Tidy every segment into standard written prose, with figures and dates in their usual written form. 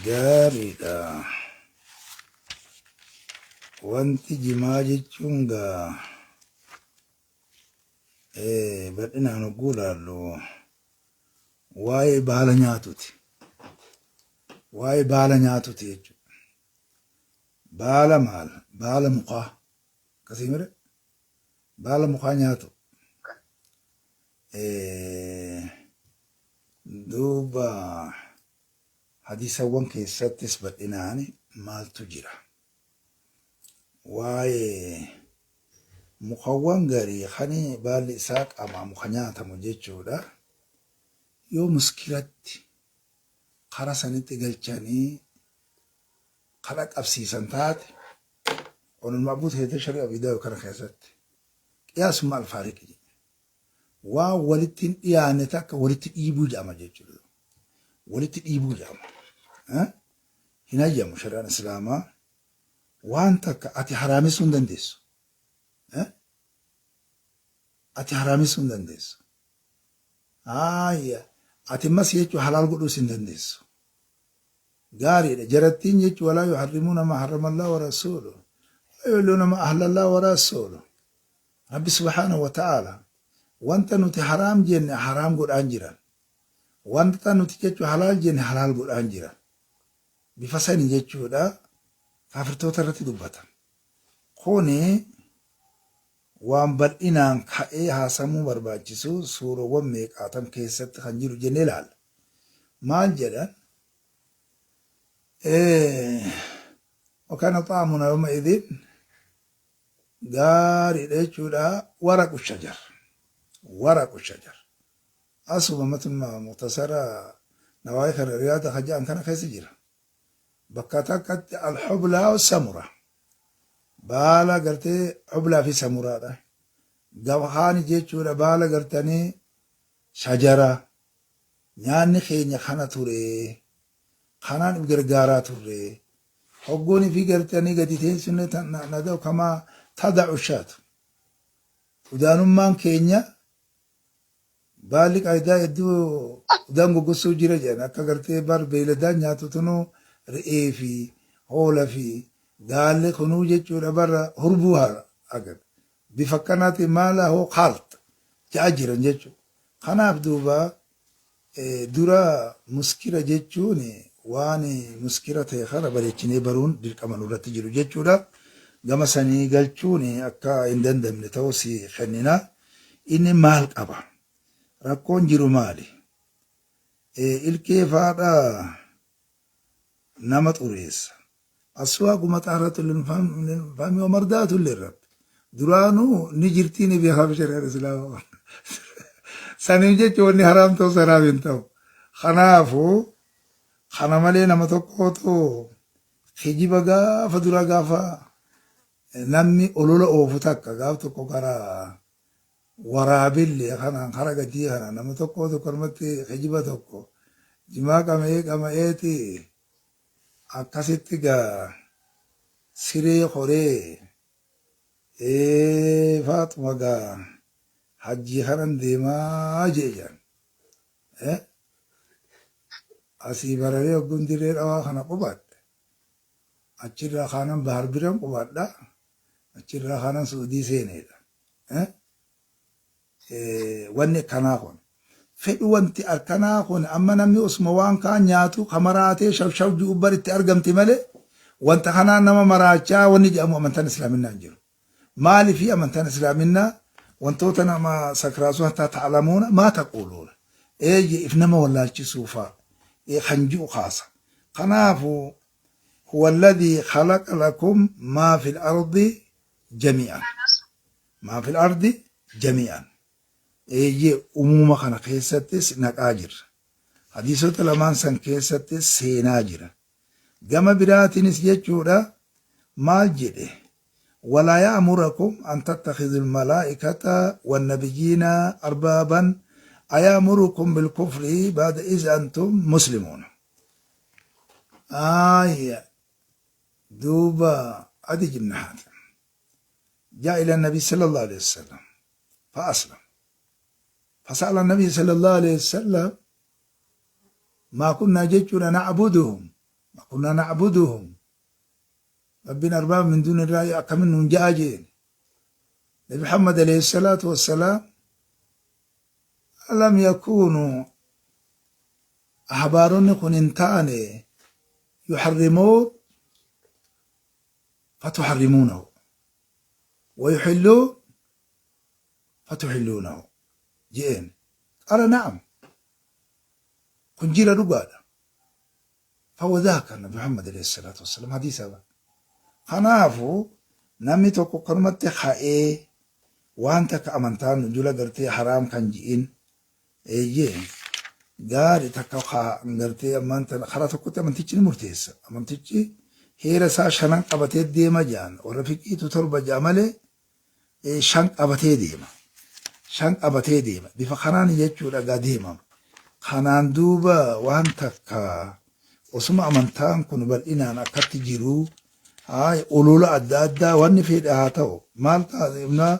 Gaariidha. Wanti jimaa jechuun gaa bal'inaan hogguu ilaallu waa'ee baala nyaatuti. Waa'ee baala nyaatuti jechuudha. Baala maal? Baala mukaa. Akkasii mire? Baala mukaa nyaatu. Duuba hadiisawwan keessattis bal'inaan maaltu jira? Waa'ee mukawwan garii kan baalli isaa qama muka nyaatamu jechuudha. Yoo muskiratti kara sanitti galchanii kara qabsiisan taate, onul ma'buud keessatti, shari'a bidaa kana keessatti qiyaasummaa alfaariqi jedhe. Waan walitti hin dhiyaanne takka walitti dhiibuu jedhama jechuudha. Walitti dhiibuu jedhama. Hin hayyamu shari'aan Islaamaa waan takka ati haraamessuu hin dandeessu. Ati haraamessuu hin dandeessu. Haayya, ati ammas jechuun halaal godhuus hin dandeessu. Gaariidha. Jarattiin jechuun walaa yuharrimuuna maa harramallaa wa rasuuluhu. Walaa yuhilluuna maa ahallallaa wa rasuuluhu. Rabbi subhaanahu wa ta'aala wanta nuti haraam jenne haraam godhaan jiran. Wanta nuti jechuun halaal jenne halaal godhaan jiran. Bifa sani jechuudha kaafirtoota irratti dubbata. Kuni waan bal'inaan ka'ee haasamuu barbaachisu suurawwan meeqaatam keessatti kan jiru jennee ilaalla. Maal jedhan? Wakana xaamuna yawma idin gaariidha jechuudha, waraqu shajar. Waraqu shajar. Asuma matuma muktasara nawaayii kana riyaada ka jedhan kana keessa jira. Bakka takkatti alhublaa samura. Baala gartee hublaa fi samuraadha. Gabahaani jechuudha baala gartanii shajara. Nyaanni keenya kana ture. Kanaan if gargaaraa turre. Hogguun fi gartanii gadi teessune nada'u kamaa tada'u shaatu. Udaanummaan keenya baalli qaayidaa hedduu udaan goggossuu jira jedhan, akka gartee bar beeyladaan nyaatu tunuu re'ee fi hoola fi gaalli kunuu jechuudha, bara hurbuu agar bifa akkanaatiin maala hoo kaalt ja'a jiran jechuudha. Kanaaf duuba dura muskira jechuun waan muskira ta'e kana bareechinee baruun dirqama nurratti jiru jechuudha. Gama sanii galchuun akka hin dandamne ta'us kennina. Inni maal qaba? Rakkoon jiru maali? Ilkee faadha nama xureessa. Aswaaku maxaaratu lilfami wa mardaatu lirrabbi. Duraanuu ni jirtii, ni beekaaf shari'aan Islaamaa. Saniif jecha wanni haraam ta'u sanaaf hin ta'u. Kanaafuu kana malee nama tokkootu kijiba gaafa dura gaafa namni olola oofu takka gaaf tokko gara waraabelle kanaan kara gadii kana nama tokkootu akkanumatti kijiba tokko jimaa qama'ee qama'eeti akkasitti gaa siree koree Faaxuma gaa hajjii kanan deemaa jee jedhan. Asii bararee hogguun Dirree Dhawaa kana qubadhe. Achirraa kaanan Bahar biran qubadha. Achirraa kaanan Suudii seeneedha. Wanni akkanaa kun. Fedhu wanti akkanaa kun amma namni osuma waan kaan nyaatu ka maraatee shawshaw ji'u bar itti argamti malee, wanta kanaan nama maraachaa wanni jedhamu amantaan Islaaminaa hin jiru. Maaliif amantaan Islaaminaa wantoota nama sakraasuu hattaa ta'lamuuna maa taquuluuna. Eeyye, if nama wallaalchisuu fa'a kan ji'u kaasa. Kanaafu huwa alladhii khalaqa lakum maa fil ardi jami'an. Maa fil ardi jami'an. Eeyyee, umuuma kana keessattis naqaa jirra. Hadiisota lamaan san keessattis seenaa jira. Gama biraatiinis jechuudha maal jedhe? Walaa ya'murakum an tattakhidhul malaa'ikata wannabiyyiina arbaaban aya'murukum bilkufri ba'da iz antum muslimuun. Aayya, duuba Adi ibn Haatim جاء إلى النبي صلى الله عليه وسلم فأسلم، فسأل النبي صلى الله عليه وسلم ما كنا جتنا نعبدهم ما Kunna na'buduhum. Rabbiin arbaaba min duuni illaahi akkamin nuun ja'a jeen. Nabi Muhammad alayhi salaatu wassalaam alam yakuunu ahbaaronni kun hin taane yuharrimoon fatuharrimuunahu wa yuhilluun fatuhilluunahu je'een. Qaala na'am. Kun jira dhugaadha. Fahuwa dhaaka Nabi Muhammad alayhi salaatu wassalaam hadiisa ba. Kanaafu namni tokko akkanumatti ka'ee waan takka amantaan nu dura gartee haraam kan ji'in eeyyee gaari takka gartee ammaan tana karaa tokkotti amantichi ni murteessa. Amantichi heera isaa shanan qabatee deema ja'an warra fiqiitu torba ja'a malee shan qabatee deema. Shan qabatee deema. Bifa kanaan jechuudha gaa deemama. Kanaan duuba waan takka osuma amantaan kun bal'inaan akkatti jiru haay olola adda addaa wanni fedhe haa ta'u maal ta'a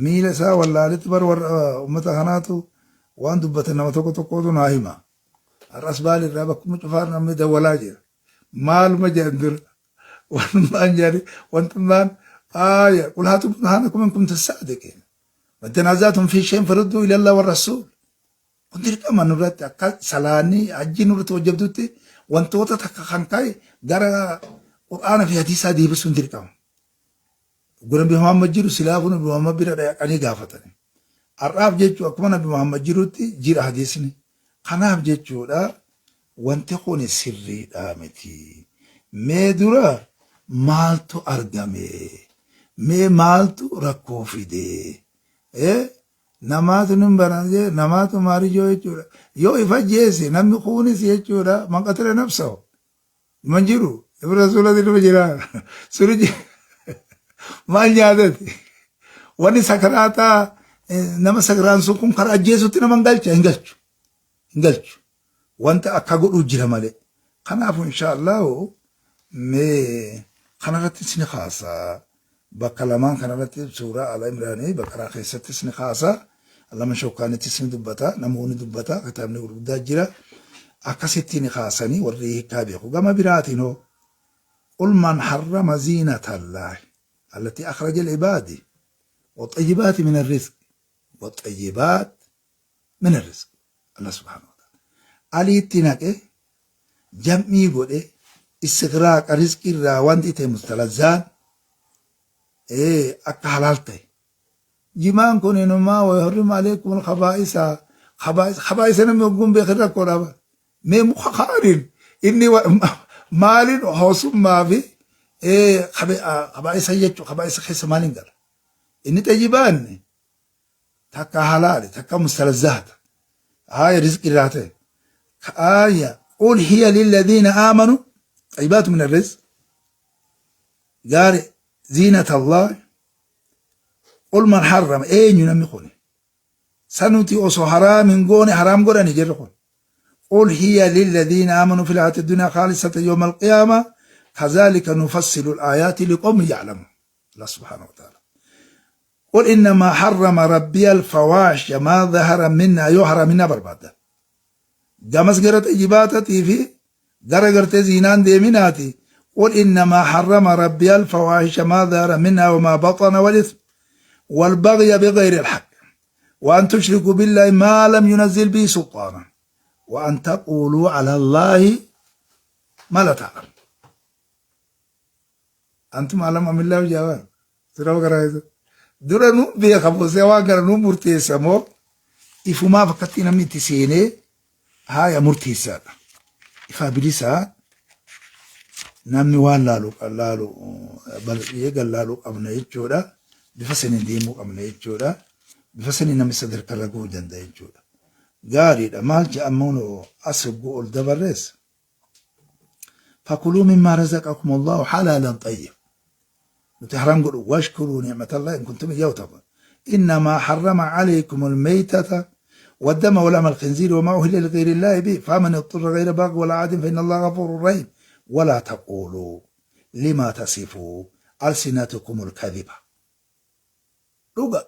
miila isaa wallaaletti bar warra uummata kanaatu waan dubbatan nama tokko tokkotu naa hima. Har'as baalirraa bakkuma cufaa namni dawwalaa jira. Maaluma jedhan dura wantummaan jedhani wantummaan aaya qul haatu burhaanakum in kuntum saadiqiin man tanaazatum fi shay'in farudduu ila Allah war rasuul. Kun dirqama nurratti akka salaanni hajji nurratti hojjabdutti wantoota takka kan ka'e gara Qur'aana fi hadiisaa deebisuun dirqama. Gura Nabi Muhammad jiru silaafuu Nabi Muhammad bira dhaqanii gaafatani. Har'aaf jechuu akkuma Nabi Muhammad jirutti jira hadiisni. Kanaaf jechuudha wanti kun sirriidha miti. Mee dura maaltu argame? Mee maaltu rakkoo fide? Namaatu nin banaa namaatu maarijoo jechuudha. Yoo if ajjeese namni kuunis jechuudha man qatala nafsahu. Man jiru ibra rasuulati nama jira suni maal nyaatati wanni sakaraataa nama sakaraan sun kun karaa ajjeesutti nama hin galcha hin galchu hin galchu wanta akka godhuu jira malee. Kanaafuu insha Allahu mee kanarrattis ni kaasa bakka lamaan kanarratti suuraa Ala Imraanii Baqaraa keessattis ni kaasa lama shokkaanittis ni dubbata namoonni dubbata kitaabni gurguddaa jira akkasitti ni kaasanii warri hiikkaa beeku. Gama biraatiin hoo qul man harrama ziinata Allaahi allatii akhraja li'ibaadi waxayyibaati min arrizq waxayyibaat min arrizq. Allah subhaanahu wa ta'ala aliitti naqe jam'ii godhe istigraaqa rizqii irraa wanti ta'e mustalazzaan akka halaal ta'e. Jimaan kun inumaa wa yuharrimu alaykum alkhabaa'isa khabaa'isa namni ogguun beekin rakkoodha. Mee muka kaaniin inni maaliin hoosummaa fi khabaa'isa jechuu khabaa'isa keessa maaliin gala? Inni xayyibaanni takka halaali takka mustalazzaata haaya rizqii irraa ta'e haaya qul hiya lilladhiina aamanu xayyibaatu min arrizq gaari ziinata Allah qul man harrama eenyu namni kun sanuti osoo haraam hin goone haraam godhani jirri kun qul hiya lilladhiina aamanu fil hayaati dunya khaalisatan yawma alqiyaama kazaalika nufassilu alaayaati liqawmin ya'lamuun. Allah subhaanahu wa ta'ala qul innamaa harrama rabbiya alfawaahisha maa dhahara minhaa yoo haraaminaa barbaaddan gamas gara xayyibaatatii fi gara gartee ziinaan deeminaati. Qul innamaa harrama rabbiya alfawaahisha maa dhahara minhaa wamaa baxana wal ism والبغي بغير الحق وأن تشركوا بالله ما لم ينزل به سلطانا وأن تقولوا على الله ما لا تعلم أنتم أعلم أم الله. جواب sira gara dura nu beeka boosee waan kana nu murteessa moo ifumaaf akkatti namni itti seenee haaya murteessaadha. Ifaa bilisaa namni waan laalu laalu bal'ee gallaaluu qabna jechuudha. Bifa saniin deemuu qabna jechuudha. Bifa saniin namni sadarkaa irra gahuu danda'a jechuudha. Gaariidha. Maal jedhamuun as hogguu ol dabarrees fakuluu mimmaa razaqakum Allahu halaalan xayyib. Nuti haram godhu washkuruu ni'matallahi in kuntum iyyahu ta'budun. إنما حرم عليكم الميتة والدم ولحم الخنزير وما أهل لغير الله به فمن اضطر غير باغ ولا عاد فإن الله غفور رحيم ولا تقولوا لما تصفوا ألسنتكم الكذب. Dhuga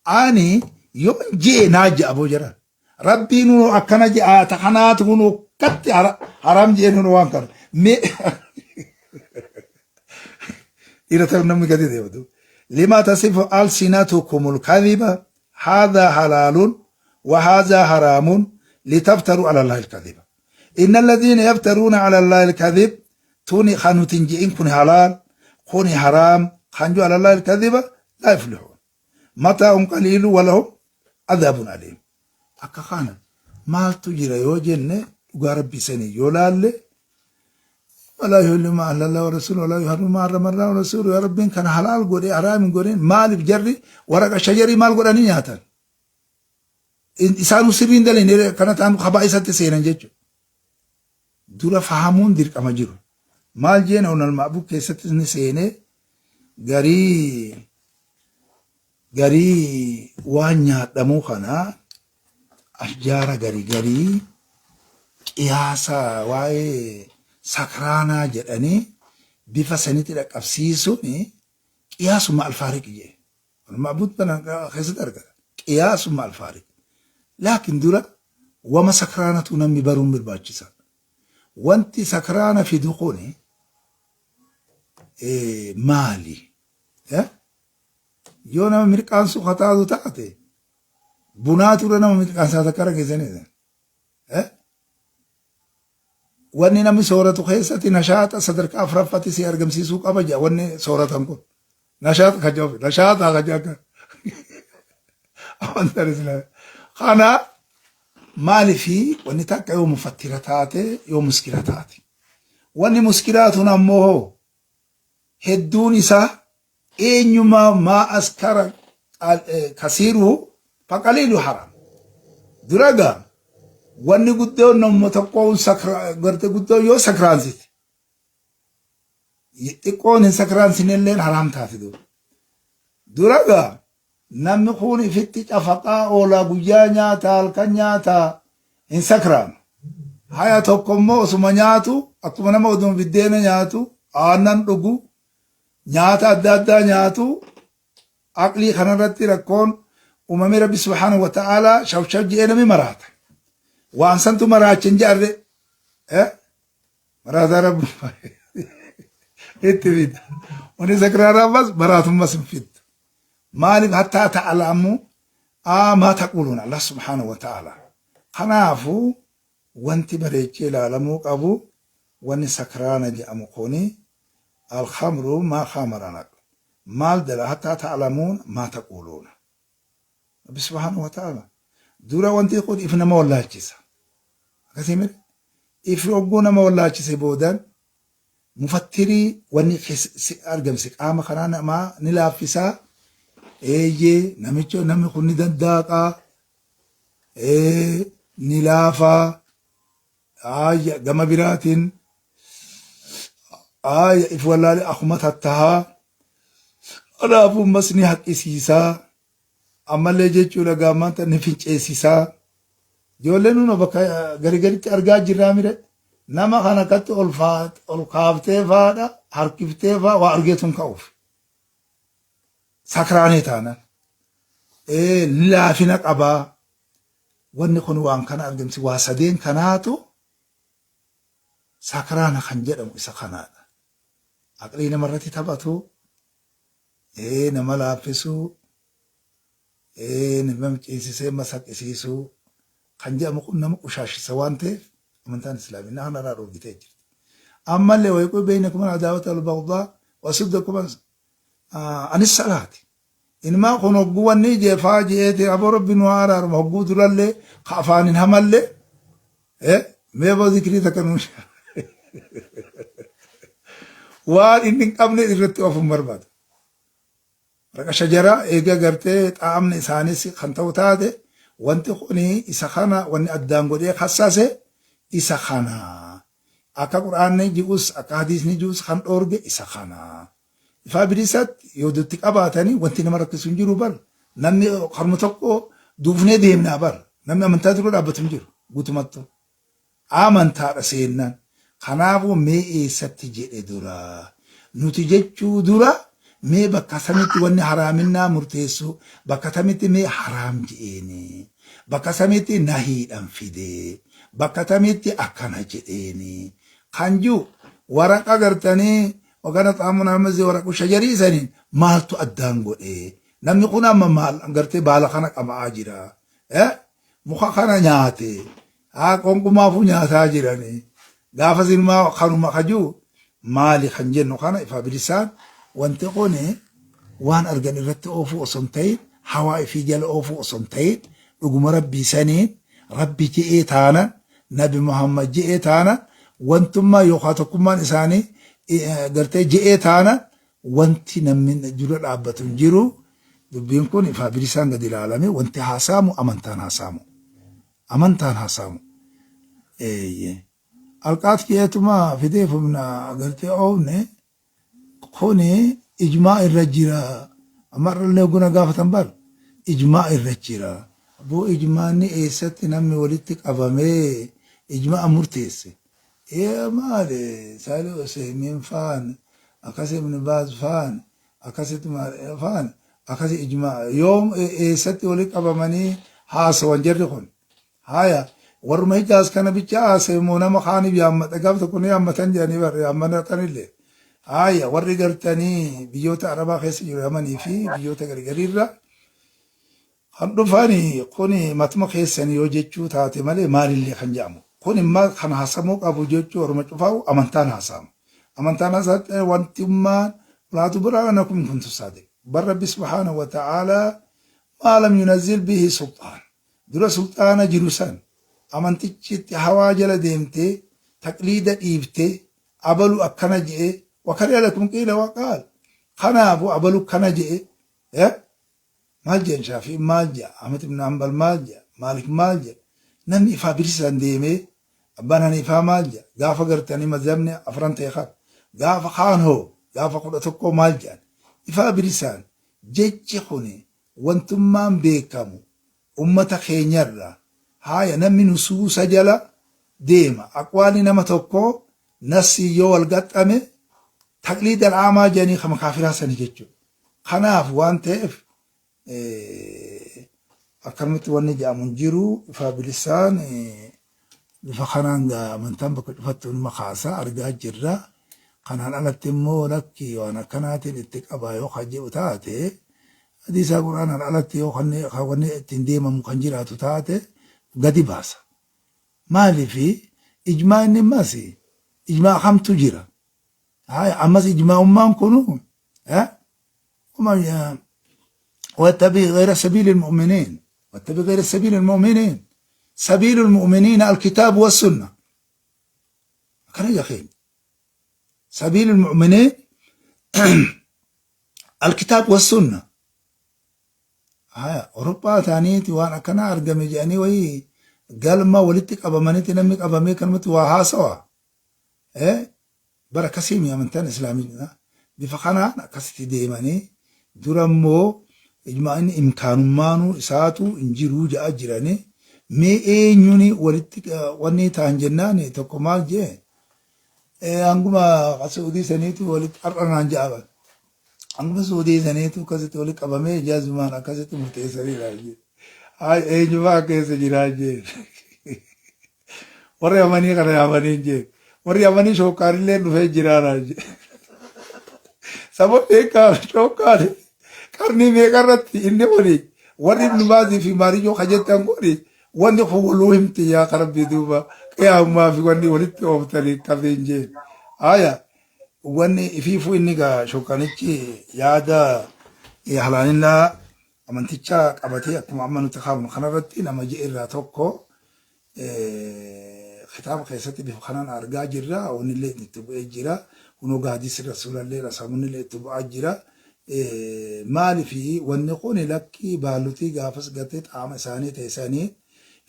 ani yoon jee naa je'a boo jedhan rabbiin nu akkana je'a ta kanaatu nu Akkatti haraam jeen waan kana. Mee dhiira ta'u namni gadi deematu. Lima tasifu alsinatukumul kadhiba haadha halaalun wa haadha haraamun litaftaru ala Allahi alkadhiba. Inna alladhiina yaftaruuna ala Allahi alkadhib tuni kan nuti hin je'in kun halaal kuni haraam kan ji'u ala Allahi alkadhiba laa yuflihuun. Mataa'un qaliilu walahum adhaabun aliim. Akka kana maaltu jira yoo jenne, dhugaa rabbii sanii yoo laalle, walaa yuhillu maa ahlallahu wa rasuuluhu walaa yuharrimu maa harrama Allahu wa rasuuluhu. Yaa rabbiin kana halaal godhee haraam hin godhin, maaliif jarri waraqa shajarii maal godhanii nyaatan? Isaanuu sirrii hin dalayne, kana ta'an kabaa isatti seenan jechuudha. Dura fahamuun dirqama jiru. Maal jeen onal ma'buu keessattis ni seenee garii garii waan nyaadhamuu kana ashjaara gari garii qiyaasa waa'ee sakraanaa jedhanii bifa sanitti dhaqqabsiisuun qiyaasuma alfaariq jee. Ma'buud kana keessatti argata. Qiyaasuma alfaariq. Laakiin dura wama sakraanatu namni baruun barbaachisa. Wanti sakraana fidu kuni maali? Yoo nama mirqaansu kataatu taate, bunaatu irra nama mirqaansaa takka dhageessanii. Wanni namni sooratu keessatti nashaata sadarkaa afuraffatti si argamsiisuu qaba jedha wanni sooratan kun. Nashaata kan jedhu nashaata kan jedhu akka amantaan islaamaa. Kana maalifi wanni takka yoo mufattira taate, yoo muskira taate. Wanni muskiraa tun ammoo hoo hedduun isaa eenyumaa maa askara kasiiruhu faqaliilu haram. Dura gaa wanni guddoon namuma tokkoon garte guddoo yoo sakraansite, xiqqoon hin sakraansinelleen haraam taate dura. Dura gaa namni kun ifitti cafaqaa oolaa, guyyaa nyaata, halkan nyaata, hin sakraanu. Haya, tokko immoo osuma nyaatu, akkuma nama oduma biddeena nyaatu, aannan dhugu, nyaata adda addaa nyaatu, aqlii kanarratti rakkoon uumamee Rabbi subhaanahu wa ta'aalaa shawshaw je'ee nami maraata. Waan santu maraacha hin jaarre. Maraataa Rabbi itti fida. Wani sakraanaa ammas maraatummas hin fiddu. Maaliif hattaa ta'alamu maa taquluun Allah subhaanahu wa ta'aalaa. Kanaafuu wanti bareechee ilaalamuu qabu, wanni sakraana jedhamu kuni alkhamru maa khamara naql maal dala hattaa ta'lamuun maa taquluuna. Rabbi subhaanahu wa ta'ala dura wanti kun if nama wallaalchisa. Akkasii miti, if hogguu nama wallaalchise boodan mufattirii wanni argamse qaama kanaa namaa ni laaffisaa. Eeyyee, namicha namni kun ni dandaaqaa, ni laafaa. Ayya, gama biraatiin ayya if wallaale akkuma tattahaa, kanaafuu ammas ni haqqisiisaa ammallee jechuudha. Gaammaanta ni finceessisaa. Ijoolleen nuna bakka gari garitti argaa jirraa mire, nama kana akkatti ol kaaftee faadha harkiftee faa waa argeetun ka'uuf sakraanee taanan ni laafina qabaa. Wanni kun waan kana argamsi waa sadeen kanaatu sakraana kan jedhamu isa kanaadha. Aqlii namarratti taphatu, nama laaffisuu, nama ciisisee masaqisiisuu kan jedhamu kun nama qushaashisa waan ta'eef amantaan islaaminaa kanarraa dhoorgitee jirti. Ammallee wayquu beeynakum al-adaawata wal-bagdaa wasuddakum anis salaati. Ilmaa kun hogguu wanni jeefaa je'eeti, aboo rabbi nu haa araaruma, hogguu durallee ka afaan hin hamalle mee boo zikrii takka nu waan inni hin qabne irratti of hin barbaadu. Raqa shajaraa eega gartee xaa'amni isaanis kan ta'u taate, wanti kuni isa kana wanni addaan godhee kassase isa kana. Akka qur'aanni ji'us akka hadiisni ji'us kan dhoorge isa kana. Ifaa bilisaatti yoo dutti qabaatanii wanti nama rakkisu hin jiru bar. Namni karuma tokko duufnee deemnaa bar. Namni amantaa dura dhaabbatu hin jiru guutumattu. Amantaadha seennaan. Kanaafuu mee eessatti jedhe dura? Nuti jechuu dura mee bakka samitti wanni haraaminaa murteessu, bakka samitti mee haraam je'eeni? Bakka samitti nahiidhan fide? Bakka tamitti akkana jedheeni. Kan jiru waraqa gartanii wakana xaamuun almasii waraqu shajarii saniin maaltu addaan godhe? Namni kun amma maal gartee baala kana qama'aa jira. Muka kana nyaate. Haa qonqumaafuu nyaataa jirani. Gaafa silmaa kanuma kajuu maali kan jennu kana ifa bilisaan wanti kun waan argan irratti oofuu osoo hin ta'in, hawaa ifii jala oofuu osoo hin ta'in, dhuguma Rabbii saniin Rabbi je'ee taanan, Nabi Muhammad je'ee taanan, wantummaa yookaan tokkummaan isaanii gartee je'ee taanan, wanti namni dura dhaabbatu hin jiru. Dubbiin kun ifaa bilisaan gadi ilaalame wanti haasaamu amantaan haasaamu. Amantaan haasaamu. Eeyyee. Alqaat jeetuma fidee humna gartee oofne kuni ijmaa irra jira. Amma irrallee guna gaafatan bar ijmaa irra jira. Boo ijmaanni eessatti namni walitti qabamee ijmaa murteesse? Ee maali, Saalih Useymiin faan, akkasi Ibn Baaz faan, akkasitti maal faan, akkasi ijmaa yoom eessatti walitti qabamanii haasawan jarri kun? Haya, warruma Hijaaz kana bicha haasa'e moo nama kaaniif yaammata? Gaaf tokko ni yaammatan jedhanii bar yaammatanillee. Haya, warri gartanii biyyoota Arabaa keessa jiru, Yamanii fi biyyoota gargariirra kan dhufani kuni matuma keessan yoo jechuu taate malee maalillee kan jedhamu. Kun immoo kan haasamuu qabu jechuu orma cufaa'u amantaan haasamu. Amantaan haasamu wantummaan laatu biraa nakum kuntu saadiq. Bar Rabbi subhaanahu wa ta'aalaa maa lam yunazzil bihi sulxaan. Dura sulxaana jiru san amantichi itti hawaa jala deemtee taqliida dhiiftee abalu akkana je'e wakari'a lakum qiila waqaal, kanaafu abalu kana je'e, maal je'an, Shaafi'in maal je'a, Ahmad ibn Hanbal maal je'a, Maalik maal je'a, namni ifaa bilisaan deemee Abbaan Haniifaa maal je'a, gaafa gartanii mazhabni afran ta'e kan gaafa kaan hoo gaafa 11 maal je'an, ifaa bilisaan jechi kuni wantummaan beekamu ummata keenyarra. Haaya, namni nusuusa jala deema. Aqwaalli nama tokkoo nassii yoo wal gaxxame taqliid al-aamaa jedhanii kama kaafiraa sani jechuudha. Kanaaf waan ta'eef akkanumatti wanni jedhamu hin jiru. Ifaa bilisaan bifa kanaan amantaan bakka cufattu numa kaasa argaa jirra. Kanaan alatti immoo lakki waan akkanaatiin itti qaba yoo kan jedhu taate, hadiisaa Qur'aanaan alatti yoo kan wanni ittiin deemamu kan jiraatu taate gadi baasa. Maaliif ijmaa inni ammas ijmaa kamtu jira? Haya, ammas ijmaa'ummaan kunu واتبع غير سبيل المؤمنين، واتبع غير سبيل المؤمنين، سبيل المؤمنين الكتاب والسنة. akkana يا سبيل المؤمنين الكتاب والسنة. Haya, Awurooppaa ta'aniiti waan akkanaa argame jedhanii wayii galma walitti qabamanitti namni qabamee kanumatti waa haasawa. Bara akkasii amantaan Islaamii bifa kanaan akkasitti deemanii dura immoo ijmaa'inni imkaanummaanuu isaatu hin jiruu ja'a jiranii. Mee eenyuun walitti wanni ta'an jennaan tokko maal jee, hanguma Suudii saniitu walitti har'anaan ja'a, hanguma Suudii saniitu akkasitti walitti qabamee jazmaan akkasitti murteessaniidha jee. Eenyufaa keessa jiraa jee, warri amanii kana yaamanii jee, warri amanii shookaanillee dhufee jiraadha jee. Sababni eegaa shookaan qarnii meeqarratti inni kuni warri Ibn Baazii fi Maariyyoo ka jettan kuni wanni kun waluu himti yaa Rabbii, duuba qiyaamumaa fi wanni walitti ooftanii qabeen jee. Haya, wanni ifiifuu inni gaa shookaanichi yaada halaalinaa amantichaa qabatee akkuma amma nuti kaafnu kanarratti nama ji'a irraa tokko kitaaba keessatti bifa kanaan argaa jirra. Wanni illee itti bu'ee jira. Kunoo gaadisi rasuulallee rasamunni illee itti bu'aa jira. Maaliif wanni kun lakki baalutii gaafas gartee xaama isaanii ta'esanii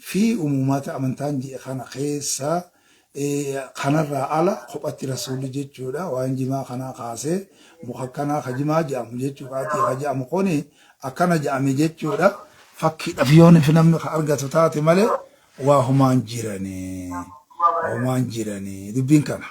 fi umumaata amantaan ji'e kana keessa kanarraa ala kophatti rasuulli jechuudha waan jimaa kanaa kaasee muka kanaa ka jimaa jedhamu jechuudha ka jedhamu kuni akkana jedhame jechuudha. Fakkiidhaaf yoon fi namni ka argatu taate malee waa humaan jiranii, humaan jiranii dubbiin kana.